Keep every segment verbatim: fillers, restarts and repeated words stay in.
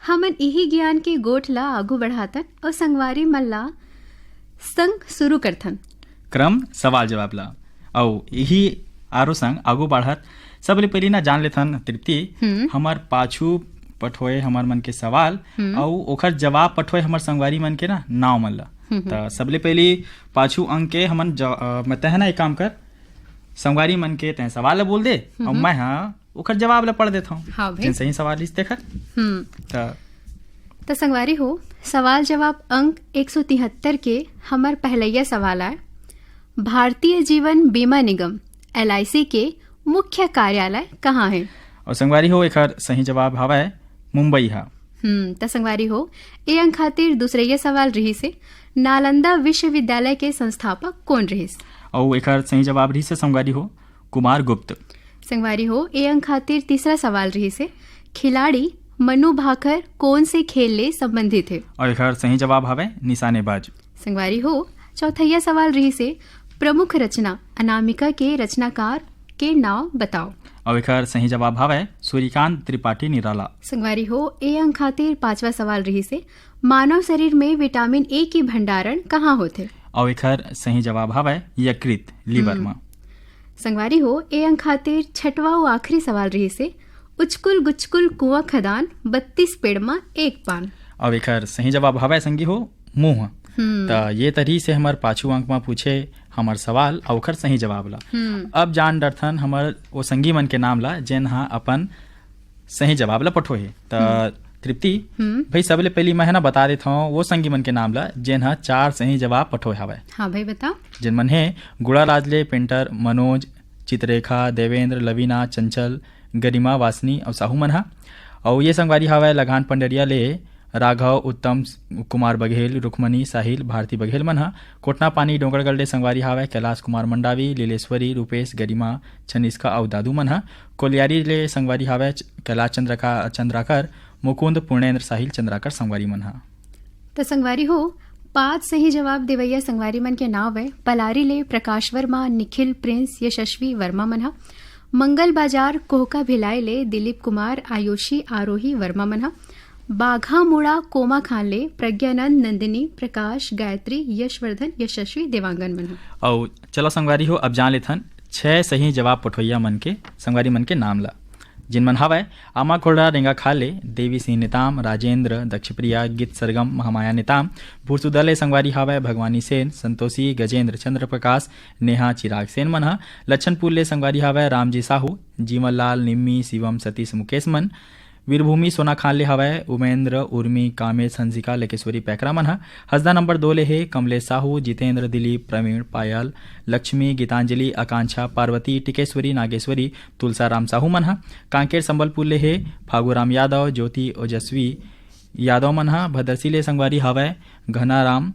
हमन इही ज्ञान के गोठ ला आगू बढ़ातन अउ संगवारी मन ला संग शुरू करथन। क्रम सवाल जवाब ला। अउ इही आरो संग आगू बढ़त, सबले पहिली ना जान लेथन तृप्ति, हम्म। हमर पाछू पठोए हमर मन के सवाल, हम्म। अउ ओखर जवाब पठोए हमर संगवारी मन के ना नाव मन ला। हम्म। त सबले पहिली पाछू अंक के हमन ज-, अ, मैं तह ना एक काम कर, संगवारी मन के तह सवाल ला बोल दे, अउ हम्म। मैं हा ओखर जवाब ला पढ़ देथव। हाँ भाई। जेन सही सवाल रहिस तेखर। हम्म। त त संगवारी हो, सवाल जवाब अंक एक सौ तिहत्तर के हमर पहलैया सवाल आय, भारतीय जीवन बीमा निगम, एल आई सी, के मुख्य कार्यालय कहाँ हे? अउ संगवारी हो, एखर सही जवाब हवय मुंबई हा। हम्म, त संगवारी हो, ए अंक खातिर दूसरैया सवाल रिहिस हे, नालंदा विश्वविद्यालय के संस्थापक कोन रिहिस? अउ एखर सही जवाब रिहिस हे संगवारी हो, कुमार गुप्त। संगवारी हो, ए अंक खातिर तीसरा सवाल रिहिस हे, खिलाड़ी मनु भाकर कोन से खेल ले संबंधित हे? अउ एखर सही जवाब हवय निशानेबाज। संगवारी हो, चौथैया सवाल रिहिस हे, प्रमुख रचना अनामिका के रचनाकार के नाव बताओ। अउ एखर सही जवाब हवय सूर्यकांत त्रिपाठी निराला। संगवारी हो, ए अंक खातिर पांचवा सवाल रिहिस हे, मानव शरीर में विटामिन ए के भंडारण कहाँ होथे? अउ एखर सही जवाब हवय यकृत, लिवर हम्म। म। संगवारी हो, ए अंक खातिर छठवा अउ आखिरी सवाल रिहिस हे, उचकुल गुचकुल कुआं खदान, बत्तीस पेड़ म एक पान। अउ एखर सही जवाब हवय संगी हो, मुंह। हम्म। त ये तरी से हमर पाछू अंक म पूछे हमर सवाल अउ ओखर सही जवाब ला। हम्म। अब जान डरथन हमर ओ संगी मन के नाम ला, जेन ह अपन सही जवाब ला पठोहे। त हम्म। तृप्ति, हम्म। भाई, सबले पहिली मैं ह ना बता देत हव वो संगी मन के नाम ला, जेन ह चार सही जवाब पठोए हवय। हाँ भाई, बता। जेन मन हे गुड़ाराज ले पेंटर मनोज, चित्ररेखा, देवेंद्र, लवीना, चंचल, गरिमा, वासनी अउ साहू मन ह। अउ ये संगवारी हवय लघान पंडरिया ले राघव, उत्तम कुमार बघेल, रुक्मणी, साहिल, भारती बघेल मन ह। कोटना पानी डोंगरगढ़ ले संगवारी हवय कैलाश कुमार मंडावी, लीलेश्वरी, रूपेश, गरिमा, छनिष्का अउ दादू मन ह। कोलियारी ले संगवारी हवय च-, कैलाश चंद्रका-, चंद्राकर, मुकुंद, पूर्णेंद्र, साहिल, चंद्राकर संगवारी मन ह। त संगवारी हो, पांच सही जवाब देवैया संगवारी मन के नाव हे पलारी ले प्रकाश वर्मा, निखिल, प्रिंस, यशस्वी वर्मा मन ह। मंगल बाजार कोहका भिलाई ले दिलीप कुमार, आयुषी, आरोही वर्मा मन ह। बाघा मुड़ा कोमा खान ले प्रज्ञानंद, नंदिनी, प्रकाश, गायत्री, यशवर्धन, यशस्वी, देवांगन मन ह। अउ चलो संगवारी हो, अब जान लेथन छह सही जवाब पठोइया मन के, संगवारी मन के नाम ला, जिन मन हवय आमा खोड़रा रेंगा खाल ले देवी सिंह नेताम, राजेंद्र, दक्षप्रिया, गीत सरगम, महामाया नेताम। भुरसुदा ले संगवारी हवय भगवानी सेन, संतोषी, गजेंद्र, चंद्र प्रकाश, नेहा, चिराग सेन मन ह। लक्षणपुर ले संगवारी हवय रामजी साहू, जीवन लाल, निम्मी, शिवम, सतीश, मुकेश मन। वीरभूमि सोना खान ले हवय उमेंद्र, उर्मी, कामेश, हंसिका, लकेश्वरी, पैकरा मन ह। हसदा नंबर दो ले हे कमलेश साहू, जितेंद्र, दिलीप, प्रवीण, पायल, लक्ष्मी, गीतांजलि, आकांक्षा, पार्वती, टिकेश्वरी, नागेश्वरी, तुलसाराम साहू मन ह। कांकेर संबलपुर ले हे फागुराम यादव, ज्योति, ओजस्वी यादव मन ह। भदरसी ले संगवारी हवय घनाराम,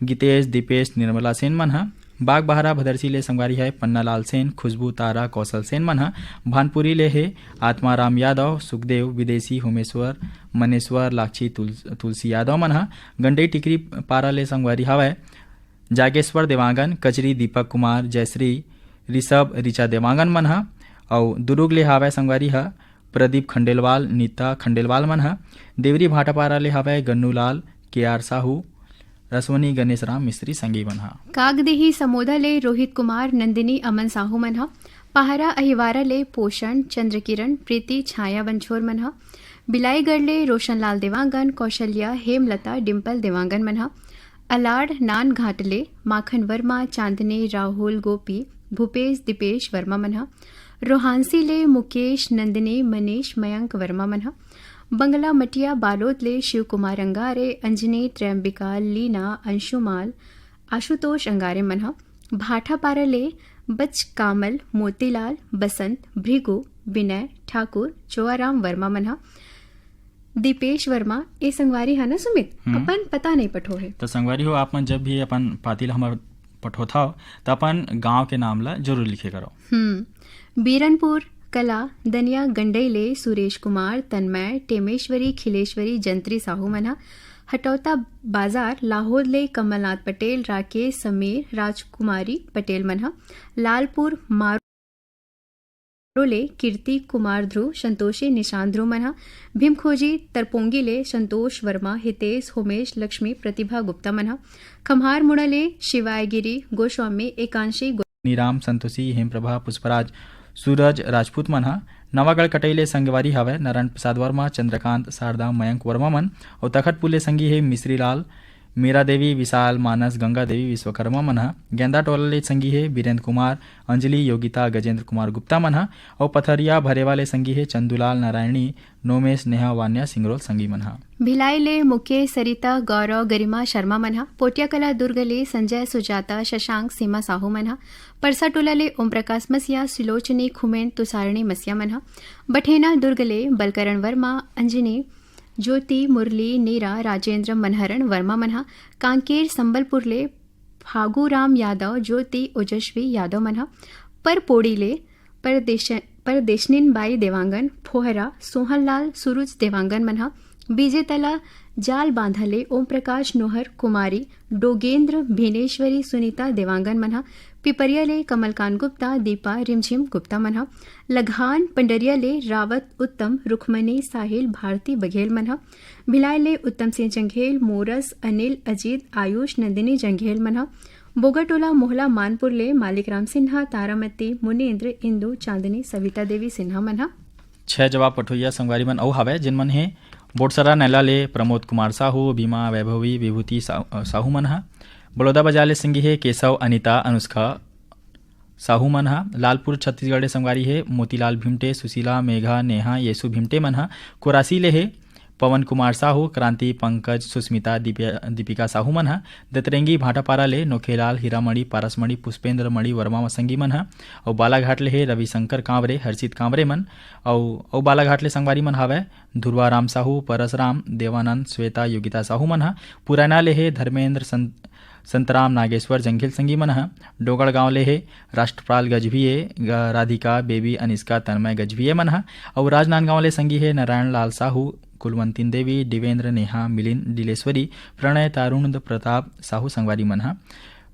गीतेश, दीपेश, निर्मला सेन मन ह। बागबाहरा भदरसी ले संगवारी हवय पन्नालाल सेन, खुशबू, तारा, कौशल सेन मन ह। भानपुरी ले हे आत्माराम यादव, सुखदेव, विदेशी, होमेश्वर, मनेश्वर, लाक्षी, तुल-, तुलसी यादव मन ह। गंडई टिकरी पारा ले संगवारी हवय जागेश्वर देवांगन, कचरी, दीपक कुमार, जयश्री, ऋषभ, ऋचा देवांगन मन ह। अउ दुरुग ले हावय संगवारी ह प्रदीप खंडेलवाल, नीता खंडेलवाल मन ह। देवरी भाटापारा ले हावय गन्नूलाल, के आर साहू, रसवनी, गणेश राम मिस्त्री संगी मन ह। कागदेही समोदा ले रोहित कुमार, नंदिनी, अमन साहू मन ह। पहरा अहिवारा ले पोषण, चंद्रकिरण, प्रीति, छाया बंछोर मन ह। बिलाईगढ़ ले रोशनलाल देवांगन, कौशल्या, हेमलता, डिम्पल देवांगन मन ह। अलाड़ नानघाट ले माखन वर्मा, चांदनी, राहुल, गोपी, भूपेश, दीपेश वर्मा मन ह। रोहांसी ले मुकेश, नंदिनी, मनीष, मयंक वर्मा मन ह। बंगला मटिया बालोद ले शिव कुमार अंगारे, अंजनी, त्रयंबिका, लीना, अंशुमाल, आशुतोष अंगारे मन ह। भाटापारा ले बचकामल, मोतीलाल, बसंत, भृगु, विनय ठाकुर, चोआराम वर्मा मन ह। दीपेश वर्मा, ए संगवारी ह ना सुमित, हम्म। अपन पता नहीं पठो हे। त संगवारी हो, आप मन जब भी अपन पाती ला हमर पठोथव, त अपन गांव के नाम ला जरूर लिखे करो। हम्म। बीरनपुर कला, दनिया गंडई ले सुरेश कुमार, तन्मय, टेमेश्वरी, खिलेश्वरी, जंत्री साहू मन ह। हटौता बाजार, लाहोद ले कमलनाथ पटेल, राकेश, समीर, राजकुमारी पटेल मन ह। लालपुर मारू बोकारो ले कीर्ति कुमार ध्रुव, संतोषी निशांत ध्रुव मन ह, भीमखोजी तरपोंगी ले संतोष वर्मा, हितेश, होमेश, लक्ष्मी, प्रतिभा गुप्ता मन ह, खम्हार मुड़ा ले शिवाय गिरी, गोस्वामी, एकांशी, गो- निराम, संतोषी, हेमप्रभा, पुष्पराज, सूरज राजपूत मन ह, नवागढ़ कटई ले संगवारी हवय नारायण प्रसाद वर्मा, चंद्रकांत, शारदा, मयंक वर्मा मन, अउ तखतपुर ले संगी हे मिश्री लाल, मीरा देवी, विशाल, मानस, गंगा देवी, विश्वकर्मा मन ह। गेंदा टोला ले संगी हे बीरेंद्र कुमार, अंजलि, योगिता, गजेंद्र कुमार गुप्ता मन ह, अउ पथरिया भरेवा ले संगी हे चंदूलाल, नारायणी, नोमेश, नेहा, वान्या, सिंगरोल संगी मन ह। भिलाई ले मुकेश, सरिता, गौरव, गरिमा शर्मा मन ह। पोटियाकला दुर्ग ले संजय, सुजाता, शशांक, सीमा साहू मन ह। परसा टोला ले ओम प्रकाश मसिया, सुलोचनी, खुमेन, तुषारिणी मसिया मन ह। बठेना दुर्ग ले बलकरण वर्मा, अंजनी, ज्योति, मुरली, नीरा, राजेंद्र, मनहरण वर्मा मन ह। कांकेर संबलपुर ले फागू राम यादव, ज्योति, ओजस्वी यादव मन ह। परपोड़ी ले परदेश-, परदेशनिन बाई देवांगन, फोहरा, सोहनलाल, सुरुज देवांगन मन ह। बीजे तला जाल बांधा ले ओम प्रकाश, नोहर, कुमारी, डोगेंद्र, भीनेश्वरी, सुनीता देवांगन मन ह। पिपरिया ले कमलकांत गुप्ता, दीपा, रिमझिम गुप्ता मन ह। लगहान पंडरिया ले रावत, उत्तम, रुक्मणी, साहिल, भारती बघेल मन ह। भिलाई ले उत्तम सिंह जंघेल, मोरस, अनिल, अजीत, आयुष, नंदिनी जंघेल मन ह। बोगाटोला मोहला मानपुर ले मालिक राम सिन्हा, तारामती, मुनीन्द्र, इंदु, चांदनी, सविता देवी सिन्हा मन ह। छह जवाब पठोइया संगवारी मन अउ हावय, जिन मन हे बोटसरा नैला ले प्रमोद कुमार साहू, भीमा वैभवी, विभूति सा-, साहू मन ह। बलौदाबाजार ले संगी हे केशव, अनिता, अनुष्का साहू मन ह। लालपुर छत्तीसगढ़ ले संगवारी हे मोतीलाल भिमटे, सुशीला, मेघा, नेहा, येसु भिमटे मन ह। कोरासी ले हे पवन कुमार साहू, क्रांति, पंकज, सुस्मिता, दीपिया-, दीपिका साहू मन ह। दतरेंगी भाटापारा ले नोखेलाल, हीरामणि, पारसमणि, पुष्पेंद्र मणि वर्मा संगी मन ह। अउ बालाघाट ले हे रविशंकर कांवरे, हर्षित कांवरे मन। अउ, अउ बालाघाट ले संगवारी मन हावय ध्रुवा राम साहू, परसराम, देवानंद, श्वेता, योगिता साहू मन ह। पुरैना ले हे धर्मेंद्र, सं-, संतराम, नागेश्वर, जंघेल संगी मन ह। डोंगरगांव ले हे राष्ट्रपाल गजभिये, ग-, राधिका, बेबी, अनिष्का, तन्मय गजभिये मन ह। अउ राजनांदगांव ले संगी हे नारायण लाल साहू, कुलवंतिन देवी, दिवेंद्र, नेहा, मिलिंद, डिलेश्वरी, प्रणय, तारुण, प्रताप साहू संगवारी मन ह।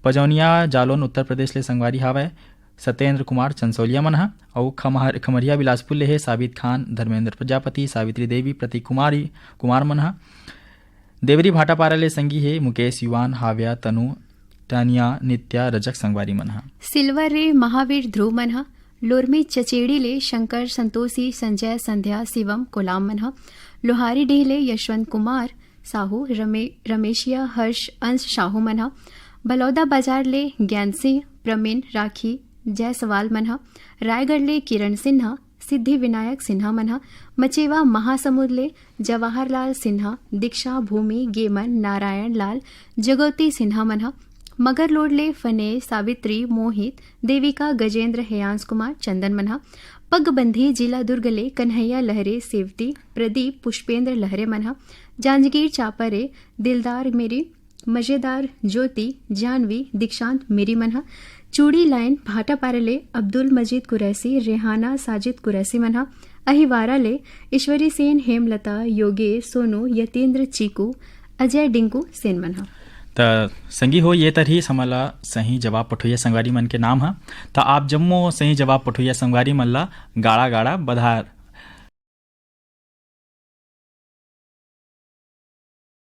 पजौनिया जालोन उत्तर प्रदेश ले संगवारी हावय सत्येंद्र कुमार चंसौलिया मन ह। अउ खमहर-, खमरिया बिलासपुर ले हे साबित खान, धर्मेंद्र प्रजापति, सावित्री देवी, प्रतीक कुमारी, कुमार मन ह। देवरी भाटापारा ले संगी हे मुकेश, युवान, हाव्या, तनु, टानिया, नित्या, रजक संगवारी मन ह। सिल्वर रे महावीर ध्रुव मन ह। लोरमी चचेड़ी ले शंकर, संतोषी, संजय, संध्या, शिवम, कोलाम मन ह। लोहारी डीह ले यशवंत कुमार साहू, रमे-, रमेशिया, हर्ष, अंश साहू मन ह। बलौदा बाजार ले ज्ञान सिंह, प्रमीन, राखी, जायसवाल मन ह। रायगढ़ ले किरण सिन्हा, सिद्धि विनायक सिन्हा मन ह। मचेवा महासमुंद ले जवाहरलाल सिन्हा, दीक्षा, भूमि, गेमन, नारायण लाल, जगोती सिन्हा मन ह। मगरलोड ले फने, सावित्री, मोहित, देविका, गजेंद्र, हेयांश कुमार, चंदन मन ह। पगबंधी जिला दुर्ग ले कन्हैया लहरे, सेवती, प्रदीप, पुष्पेंद्र लहरे मन ह। जांजगीर चांपा ले दिलदार मेरी, मजेदार, ज्योति, जानवी, दीक्षांत, मेरी मन ह। चूड़ी लाइन भाटापारा ले अब्दुल मजीद कुरैशी, रेहाना, साजिद कुरैशी मन ह। अहिवारा ले ईश्वरी सेन, हेमलता, योगेश, सोनू, यतीन्द्र, चीकू, अजय, डिंकू सेन मन ह। त संगी हो, ये तरही हमन ला सही जवाब पठोइया संगवारी मन के नाम ह। त आप जम्मो सही जवाब पठोइया संगवारी मन ला गाड़ा गाड़ा बधार।